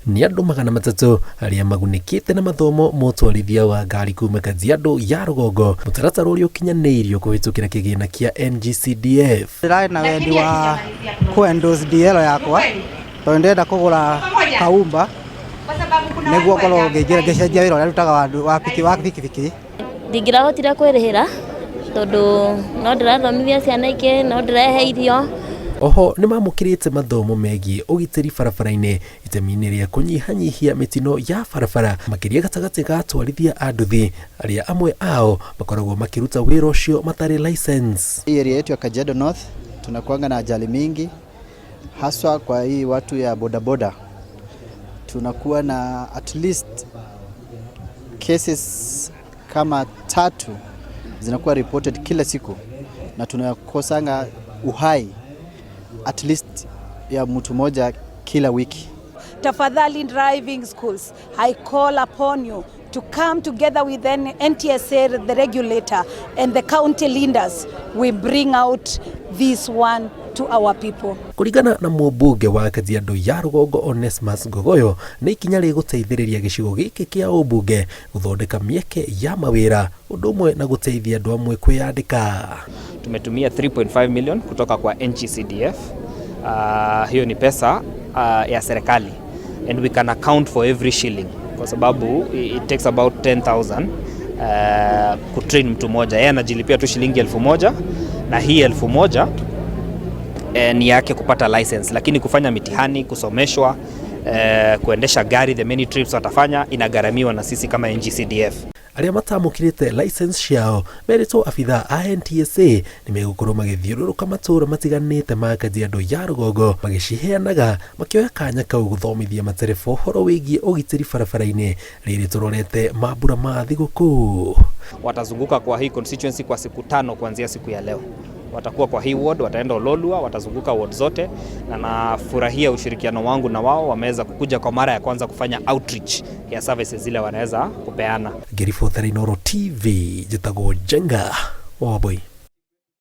Nĩ andũ 300 arĩa magunĩkĩte na mathomo ma ũtwarithia wa ngari kuma Kajiado ya rũgongo, mũtaratara ũrĩa ũkinyanĩirio kũhĩtũkĩra kĩgĩna kĩa NGCDF. Ndĩrarĩ na wendi wa kũ endorse DL yakwa tondũ ndĩrenda kũgũra kaumba nĩguo ngorwo ngĩcenjia wĩra ũrĩa ndutaga wa bikibiki. Ndingĩrahotire kwĩrĩhĩra tondũ no ndĩrathomithia ciana ingĩ, no ndĩrehe irio. Oho nĩmamũkĩrĩte mathomo megiĩ ũgitĩri barabara-inĩ itemi-inĩ rĩa kũnyihanyihia mĩtino ya barabara makĩria gatagatĩ ga atwarithia a nduthi arĩa amwe ao makoragwo makĩruta wĩra ũcio matarĩ license. Hii area yetu ya Kajiado North tunakuanga na ajali mingi haswa kwa hii watu ya bodaboda. Tunakuwa na at least cases kama tatu zinakuwa reported kila siku, na tunakosanga uhai at least ya mtu moja kila wiki. Tafadhali driving schools, I call upon you to come together with the NTSA, the regulator, and the county leaders. We bring out this one to our people. Kũringana na mũmbunge wa Kajiado ya rũgongo Onesmus Ngogoyo, nĩ ikinya rĩgũteithĩrĩria gĩcigo gĩkĩ kĩa ũmbunge gũthondeka mĩeke ya mawĩra ũndũ ũmwe na gũteithia andũ amwe kwĩyandĩka. Tumetumia 3.5 million kutoka kwa NGCDF. Hiyo ni pesa ya serikali and we can account for every shilling kwa sababu it takes about 10,000 kutrain mtu mmoja. Yeye anajilipia tu shilingi 1000 na hii 1000 ni yake kupata license, lakini kufanya mitihani, kusomeshwa, kuendesha gari, the many trips watafanya inagharamiwa na sisi kama NGCDF. Arĩa matamũkĩrĩte license ciao merĩtwo abithaa a NTSA nĩ megũkorwo magĩthiũrũrũka matũũra matiganĩte ma Kajiado ya rũgongo magĩciheanaga makĩoya kanya kau gũthomithia matereba ũhoro wĩgiĩ ũgitĩri barabara-inĩ rĩrĩ tũrorete mambura ma thigũkũ. Watazunguka kwa hii constituency kwa siku 5 kuanzia siku ya leo. Watakuwa kwa hii ward, wataenda Ololua, watazunguka ward zote, na nafurahia ushirikiano wangu na wao. Wameweza kukuja kwa mara ya kwanza kufanya outreach ya services zile wanaweza kupeana. Ngĩribotera Inooro TV, njĩtagwo Njenga Wambui.